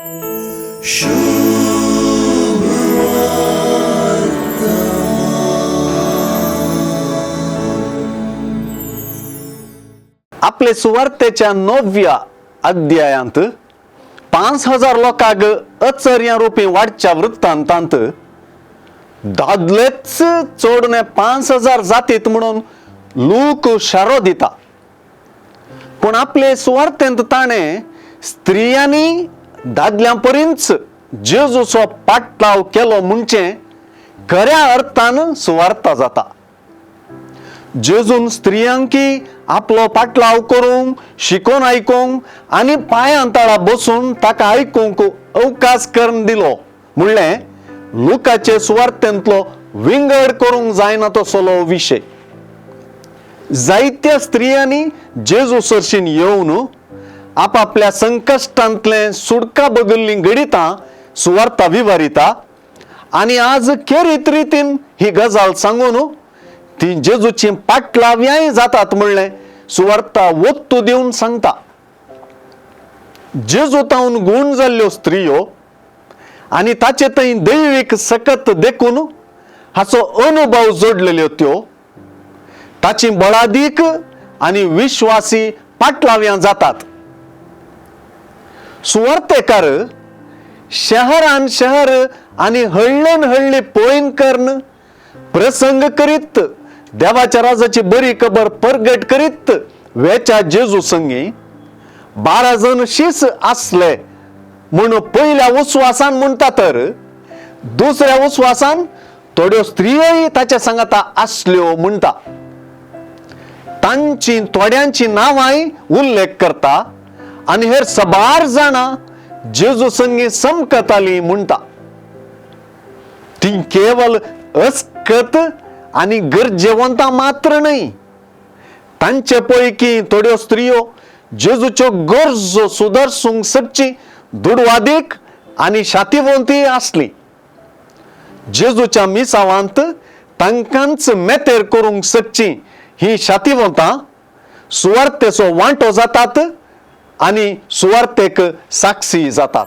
आपले सुवार्तेच्या 9व्या अध्यायांत 5000 लोकांक अचर्या रुपी वाडच्या वृत्तांतांत दादलेच चोडणे 5000 जातीत म्हणून लूक शारो दिता. पूण आपले सुवार्थेंत ताणें स्त्रियांनी दादल्यां परींच जेजूचो पाटलाव केलो म्हणचे खऱ्या अर्थान सुवार्ता जाता. जेजून स्त्रियांकी आपलो पाटलाव करूंक, शिकोवन आयकूंक आनी पांयां तळा बसून ताका आयकूंक अवकाश करून दिलो म्हणलें लुकाचे सुवार्थेंतलो विंगड करूंक जायना तसलो विशय. जायत्या स्त्रियांनी जेजू सरशीन येवन आपापल्या संकश्टांतलें सुडका बगल्लीं घडितां सुवार्ता विवरिता आनी आज खेरीत रितीन ही गजाल सांगून ती जेजूची पाटलाव्यांय जातात म्हणलें सुवार्ता वत्तू दिवन सांगता. जेजू तावन गूण जाल्ल्यो स्त्रियो आनी ताचे थंय दैवीक सकत देखून हाचो अनुभव जोडलेल्यो त्यो ताची बळादीक आनी विश्वासी पाटलाव्यां जातात. सुवार्तेकार शहरान शहर आनी हळ्ळेन हळ्ळी पळयन करून प्रसंग करीत देवाच्या राजाची बरी खबर परगट करीत वेच्या जेजू संगी 12 जण शीस आसले म्हूण पयल्या उस्वासान म्हणटा, तर दुसऱ्या उस्वासान थोड्यो स्त्रियोय ताच्या सांगाता आसल्यो म्हणटा. तांची थोड्यांची नांवांय उल्लेख करता आनी हेर सबार जाणां जेजू संगी समकताली म्हणटा. ती केवल अस्कत आनी गरजेवंतां मात्र न्हय, तांचे पैकी थोड्यो स्त्रियो जेजूच्यो गरजो सुदरसूंक सकची दुडवादीक आनी शातीवंती आसली. जेजूच्या मिसावांत तांकांच मेतेर करूंक सकची ही शातीवंतां सुवार्तेचो वांटो जातात आनी सुवार्तेक साक्षी जातात.